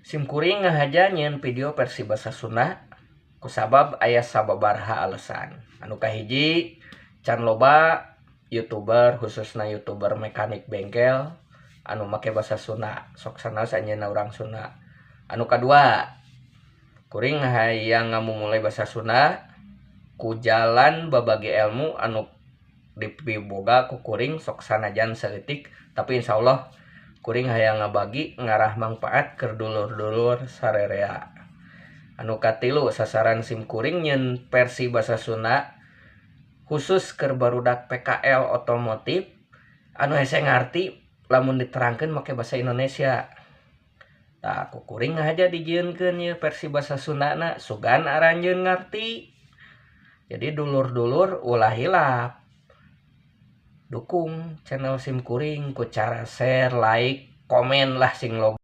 Sim kuring ngahaja nyieun video versi basa Sunda kusabab aya sababaraha alasan. Anu kahiji, can loba YouTuber, khususna YouTuber mekanik bengkel, anu make basa Sunda, sok sanaos anjeunna urang Sunda. Anu kadua, kuring hayang ngamumule basa Sunda ku jalan babagi ilmu anu dipiboga ku kuring, sok sanajan saeutik, tapi insyaallah kuring hayang ngabagi ngarah mangpaat keur dulur-dulur sarerea. Anu katilu, sasaran sim kuring nyieun versi basa Sunda khusus keur barudak PKL otomotif anu hese ngarti lamun diterangkeun make basa Indonesia. Tah, ku kuring ngahaja dijieunkeun ieu versi basa Sundana, sugan aranjeun ngarti. Jadi dulur-dulur ulah hilap dukung channel sim kuring ku cara share, like, komen lah sing loba.